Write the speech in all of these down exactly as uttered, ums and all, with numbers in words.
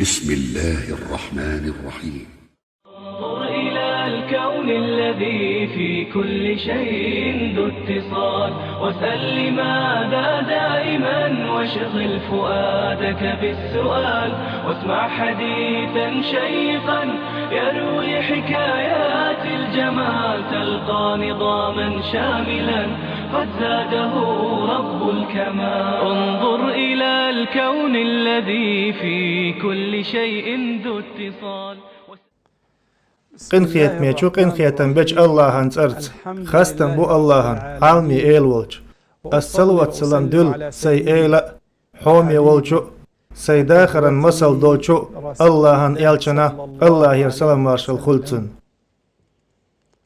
بسم الله الرحمن الرحيم. انظر إلى الكون الذي في كل شيء ذو اتصال، واسأل لماذا دائما، واشغل فؤادك بالسؤال، واسمع حديثا شيقا يروي حكايات الجمال، تلقى نظاما شاملا قد زاده رب الكمال. انظر إلى الكون الذي في كل شيء ذو اتصال. Къинхетамечу, къинхетам бечу Аллахьан цӀарца. Хастам бу Аллахьан, Ӏаламий Эла волчу. Ас салават-салам дуьллу сайн Эла а, хьоме волчу а, сайн дахаран масал долчу а Аллахьан элчана, Аллахьера салам-маршалла хуьлда цунна.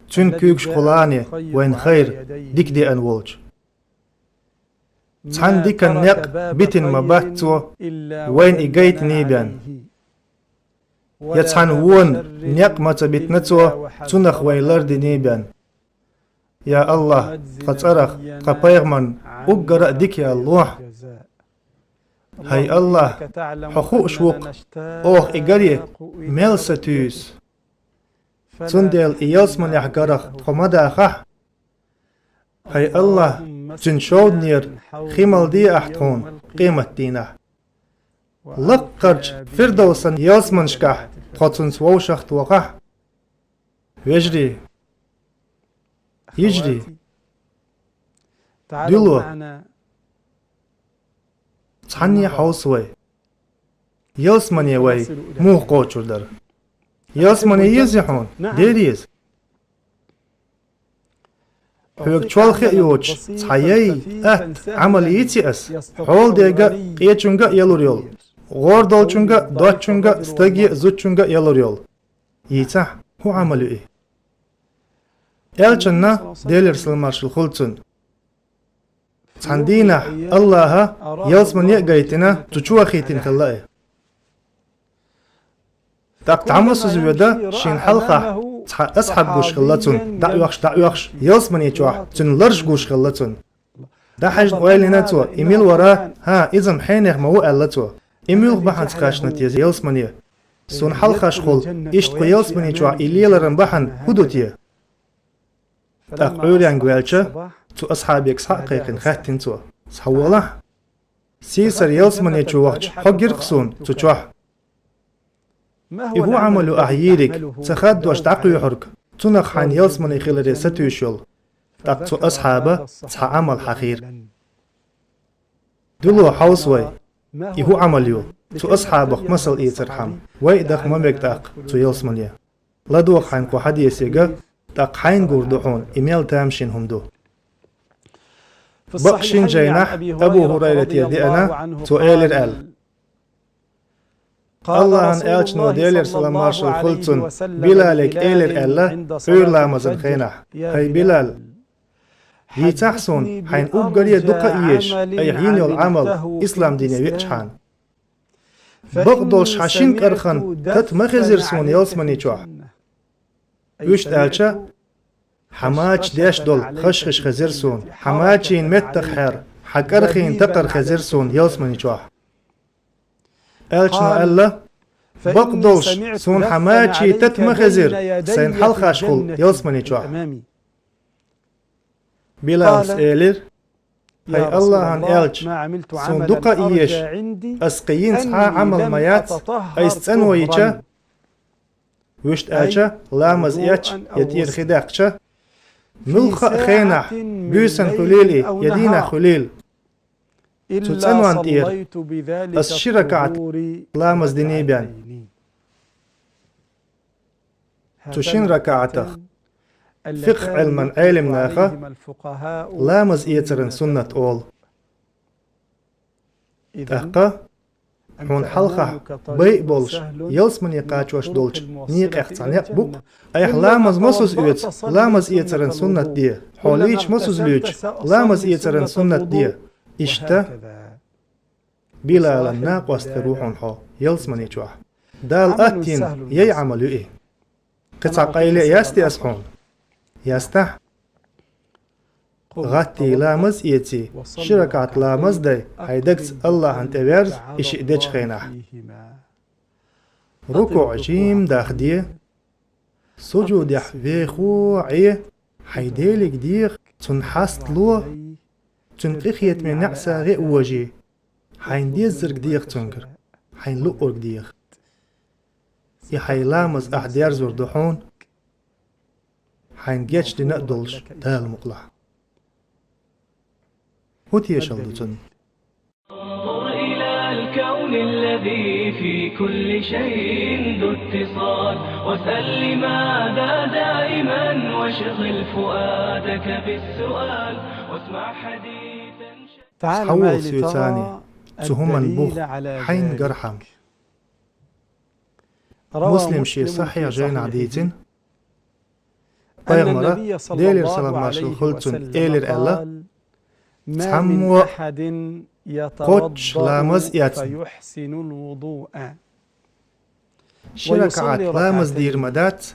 Цуьнан куьйгаш кхуллане вайн хайр, дика деана волчу. Цхьана дикан некъ битина ма бац цо, вайна и гайтиний бен. Я цхьана вонан некъ ма ца битина цо, цунах вай лардиний бен. Я Аллахь, тхан цӀарах, тхан пайхамарна уггара а дика яла лохьа. ХӀай Аллахь, хьо хууш ву-кх, оха и гаре мел са туьйсу. Цундела и ялсаманехь гарах тхо ма дахахь. ХӀай Аллахь, цуьнан шовданера хи мала де ахь тхуна къематдийнахь. Лаккхарчу Фирдовсан ялсаманашкахь тхо цуьнца вовшах а тохахь. Вежарий, йижарий, дуьло, цхьанне хьовса вай. Ялсамане вай муха кхочур дара? Ялсамане езий хьуна? Дера еза. Хьоьга чолхе а йоцуш, цхьа яй, атта, Ӏамал йиций ас, хьолдега а, къечуьнга а ялур йолу, гӀор долчуьнга а, доцчуьнга а, стаге а, зудчуьнга а ялур йолу? Йийцахь, хӀун Ӏамал ю и? Элчанна, Делера салам-маршалла хуьлда цунна, цхьана дийнахь Аллахьа ялсамане а гайтина, цу чу вахийтина хилла и. ТӀаккха дӀа мосазза воьду, шена хьалхахь цхьа асхьаб гуш хилла цунна, дӀа а оьхуш, дӀа а оьхуш, ялсамане чохь цуьнан ларш гуш хилла цунна. ДӀахьаьжна ойла йина цо, и мила вара? ХӀа, иза-м хьенех ма ву, аьлла цо. И муьлха бахьанца кхаьчна те ялсамане? Суна хьалхашхула, иштта кху ялсамане чохь и леларан бахьана хӀун ду те? ТӀаккха Ӏуьйренга ваьлча, цу асхьабе схьа а кхайкхина, хаьттина цо: «Схьаволахь, сийсара ялсамане чу вахча, хьо гира-кх суна цу чохь. И хӀун Ӏамал ю ахь йийриг, ца хаддош дӀакхоьхьург, цунах хьайна ялсамане хиларе сатуьйсуш йолу?» ТӀаккха цу асхьаба цхьа Ӏамал хьахийра. Дуьло, хьовса вай, и хӀун Ӏамал ю, цу асхьабах масал эцархьама, вай а даха ма мега тӀаккха цу ялсамане. ЛадогӀа хьайна кху хьадисега, тӀаккха хьайна гур ду хьуна и мел тамашийна хӀума ду. Бакъ шина жайнахь Абу ХӀурайратера деана, цо элира аьлла: Аллахьан элчано, Делера салам-маршалла хуьлда цунна, Билалега элира аьлла, Ӏуьйра ламазан хенахь: «ХӀай Билал, йийцахь суна хьайна уггаре а дукха а езаш айхьа йина йолу Ӏамал ислам дине веачхьана. Бакъдолуш хьан шина кӀархана тата ма хезира суна ялсамане чохь». Уьш аьлча: «Хьан мача деш долу хаш хиш хезира суна, хьан мачийн меттах хьер, хьан кӀархийн такхар хезира суна ялсамане чохь». Элчано аьлла: «Бакъдолуш суна хьан мачийн тата ма хезира сайна хьалхашхула ялсамане чохь». Билалс элира: «ХӀай Аллахьан элча, суна дукха а езаш, ас кхин йина цхьа а Ӏамал ма яц, айса цӀано йича». Вуьшта аьлча, ламаз эцча я тӀера хи даьккхича, муьлхха а хенахь, буьйсанна хуьлийла и я дийнахь хуьлийла, цу цӀанонна тӀера ас ши ракаӀат ламаз диний бен. Цу шина ракаӀатах фикъхӀ Ӏилман Ӏелимнаха ламаз эцаран суннат олу. ТӀаккха хьуна хьалхахь байа болуш, ялсамане кхачош долчу некъех цхьа некъ бу-кх: айхьа ламаз мосазза оьцу, ламаз эцаран суннат де, хьо лийча мосазза луьйчу, ламаз эцаран суннат де. Иштта Билалан накъост хир ву хьуна хьо ялсамане чохь. Дала аттийна яй Ӏамал ю и. Кхин цхьа къайле а яц те ас хьуна? Ястахь. ГӀаттий ламаз эций, ши ракаӀат ламаз дай, хьайн дагца Аллахьан тӀе верза и шиъ дечу хенахь. РукуӀ жимма дахде, сужудехь вехо Ӏе, хьайн Деле деха, Цунна хьаст ло, Цуьнан къинхетаме неӀсагӀе а воже, хьайна деззарг деха Цуьнгара, хьайна луъург деха. И хьайн ламаз ахь дерзор ду хьуна, хьайна гечдина а долуш, Дала мукъалахь. ХӀун тешалла ду цунна? انظر إلى الكون الذي في كل شيء ذو اتصال، واسأل لماذا دائما، واشغل فؤادك بالسؤال، واسمع حديثا. Схьавола соьца, цу хӀуманна бух хьайна гархьама. Муслима шен сахьихь жайнахь дийцина, пайхамара, Делера салам-маршалла хуьлда цунна, элира аьлла: «Цхьаммо кхоччуш ламаз эцна, ши ракаӀат ламаз дийр ма дац,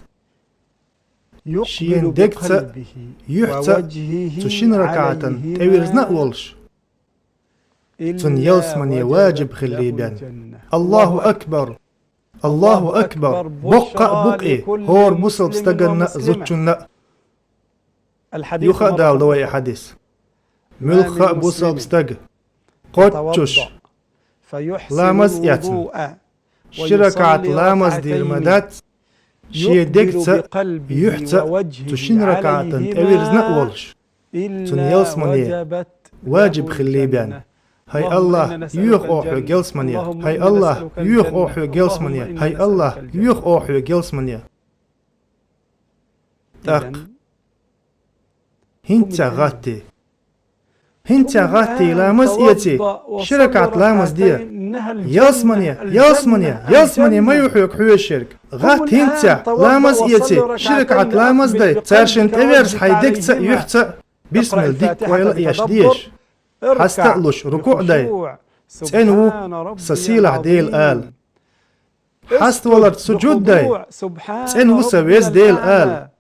шен дегца, юьхьца цу шина ракаӀатан тӀевирзина а волуш, цунна ялсамане важиб хилла бен. Аллаху акбар! Аллаху акбар! Боккха а бу-кх и хӀора бусалба стаганна а, зудчунна а». Юха а даладо вай и хьадис. Муьлхха а бусалба стага кхоччуш ламаз эцна, ши ракаӀат ламаз дийр ма дац, шен дегца, юьхьца цу шина ракаӀатан тӀевирзина а волуш, цунна ялсамане важиб хилла бен. ХӀай Аллах, йоьху оха хьоьга ялсамане! ХӀай Аллах, йоьху оха хьоьга ялсамане! ХӀай Аллах, йоьху оха хьоьга ялсамане! ТӀаккха хӀинццехь гӀатте, хӀинццехь гӀатте ламаз эций, ши ракаӀат ламаз де. Ялсамане, ялсамане, ялсамане ма ю хьоьга хьоьжуш ерг. ГӀатта хӀинццехь ламаз эций, ши ракаӀат ламаз дай, цаьршинна тӀеверза хьайн дегца а, юьхьца а бисмилла дикка ойла а еш дезаш, хьаста а луш рукуӀ дай, цӀена ву сан сийлахь Дела ала. Хьаставаларца сужуд дай, цӀена ву сан веза Дела ала.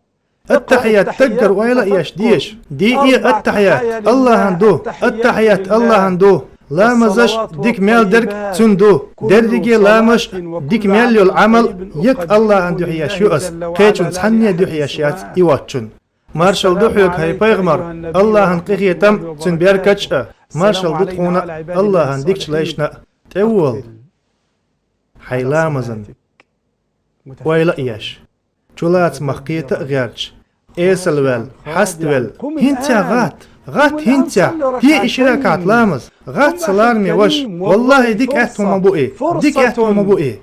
Аттахьият даггара ойла а еш дезаш, дийне аттахьият Аллахьан ду, аттахьият Аллахьан ду. Ламазаш дика мел дерг Цуьнан ду. Дерриге ламазаш дика мел йолу Ӏамал еккъа Аллахьан дуьхьа еш ю ас, кхечун цхьанне дуьхьа еш яц и воцчун. Маршалла ду хьоьга, хӀай пайхамар, Аллахьан къинхетам, цуьнан беркаташ а, маршалла ду тхуна а, Аллахьан дикачу лайшна а. ТӀевола хьайн ламазан ойла а еш, чулацамах кхета а гӀерташ, эсала ваьлла, хьаставелла. ХӀинццехь гӀатта, гӀатта хӀинццехь де и ши ракаӀат ламаз. ГӀатта, сан лараме ваша, валлахӀи, дика аьтту ма бу и, дика аьтту ма бу и.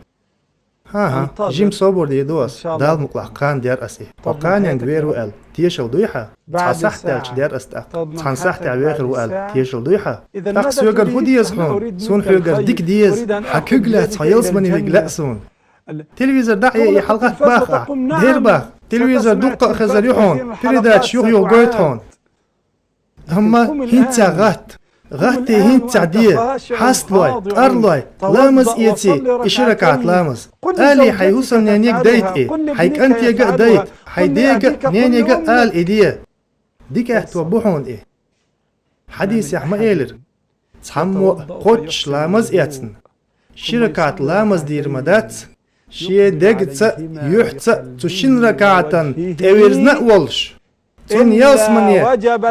ХӀан-хӀа, жима собар дийр ду ас, Далла мукъалахь, кхана дер ас и. Хьо кханенга вер ву аьлла, тешалла дуй хьан? Цхьа сахьт даьлча дер ас тӀаккха. Цхьана сахьтехь вехар ву аьлла, тешалла дуй хьан? ТӀаккха соьгара хӀун деза хьуна? Суна хьоьгара дика деза. Хьан куьг лаьцна хьо ялсамане вига лаьа суна. Телевизор дӀа а яий, хьалагӀатта баха ахь. Дера баха. Телевизор дуккха а хезар ю хьуна, передачаш юха-юха гойту хьуна. Амма хӀинццехь гӀатта, гӀатте хӀинццехь де, хьаставой, къарлой, ламаз эций, и ши ракаӀат ламаз. Алий, хьайн хӀусамненега дайта и, хьайн кӀантега а дайта, хьайн дега а, ненега а ала и де. Дика аьтто бу хьуна и. Хьадисехь ма элира: цхьаммо а кхоччуш ламаз эцна, ши ракаӀат ламаз дийр ма дац, шен дегца а, юьхьца а цу шина ракаӀатан тӀевирзина а волуш, цунна ялсамане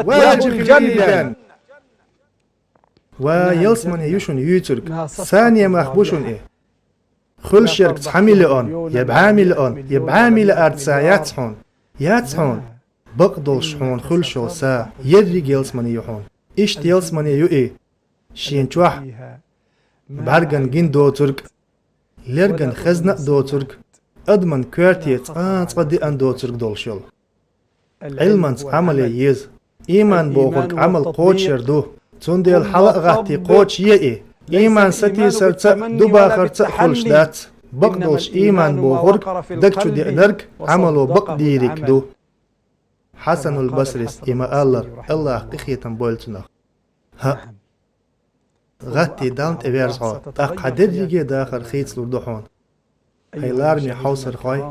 важиб хилла бен. Ва ялсамане ю шуна юьйцург, санне мах бу шуна и. Хуьлуш ерг цхьа миллион, я бӀе миллион, я бӀе миллиард са яц хьуна. Яц хьуна. Бакъдолуш хьуна хуьлуш йолу са ерриг ялсамане ю хьуна. Иштта ялсамане ю и: шен чохь бӀаьргана гина доцург, лергана хезна а доцург, адаман коьрте цкъа-цкъа деана доцург долуш йолу. Ӏилманца Ӏамал ян еза. Ийман бохург Ӏамал кхочушъяр ду. Цундела хьала а гӀатте кхочушъе и. Ийман сатийсарца а, дубахарца а хуьлуш дац. Бакъдолуш ийман бохург даг чу деанарг, Ӏамало бакъдийриг ду. Хьасанул Басрис и ма-аллара, Аллаха къинхетам бойла цунах. ХӀаъ, гӀатте Далла тӀеверза хьо, тӀаккха хьан дерриге дахар хийцалур ду хьуна. ХӀай лараме хьовсархой!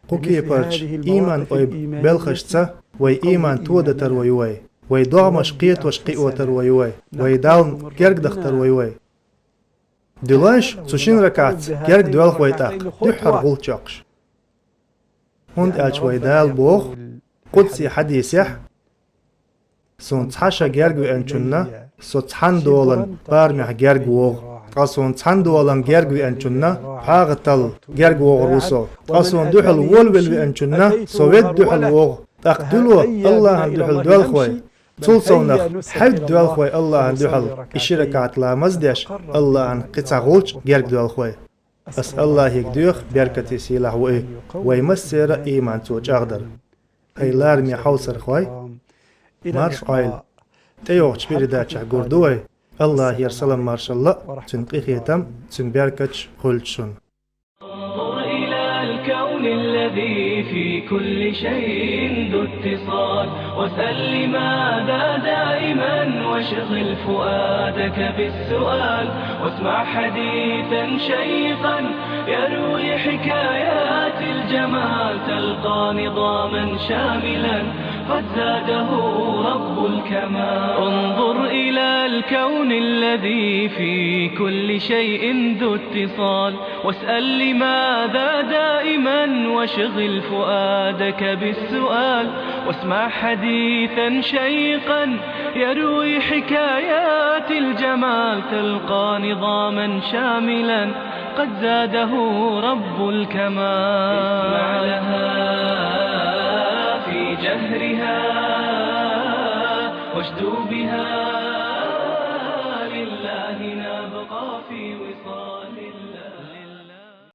Кху кепарчу ийман ойба белхашца вай ийман тодатар вай вай, вай догӀмаш кхетош кхиотар вай вай, вай Далла герга дахтар вай вай. Диланш цу шин ракаӀатца герга доьлху вай тӀаккха, дуьххьара гӀулч йоккхуш. ХӀунда аьлча вай Дала боху къудсий хьадисехь: «Суна цхьа ша герга веанчунна, со цхьана долан парамехь герга вогӀу. Ткъа суна цхьана долан герга веанчунна, пхьагӀатал герга вогӀур ву со. Ткъа суна дуьхьал волавелла веанчунна, со ведда дуьхьал вогӀу». ТӀаккха дуьло Аллахьан дуьхьал доьлху вай. Цул совнах, хьаьвда доьлху вай Аллахьан дуьхьал, и ши ракаӀат ламаз деш, Аллахьан кхин цхьа гӀулч герга доьлху вай. Ас Аллахьига доьху, беркате сийлахь ву и, вай массеран а иман цо чӀагӀдар. ХӀай лараме хьовсархой, марша Ӏойла. ТӀейогӀучу передачехь гур ду вай. Аллахьера салам-маршалла а, Цуьнан къинхетам а, Цуьнан беркаташ а хуьлда шуна. انظر إلى الكون الذي في كل شيء ذو اتصال، واسأل لماذا دائما، واشغل فؤادك بالسؤال، واسمع حديثا شيقا يروي حكايات الجمال، تلقى نظاما شاملا قد زاده رب الكمال. انظر إلى الكون الذي في كل شيء ذو اتصال، واسأل لماذا دائما، واشغل فؤادك بالسؤال، واسمع حديثا شيقا يروي حكايات الجمال، تلقى نظاما شاملا قد زاده رب الكمال. اسمع لها في جهرها واشدو بها، لله نبقى في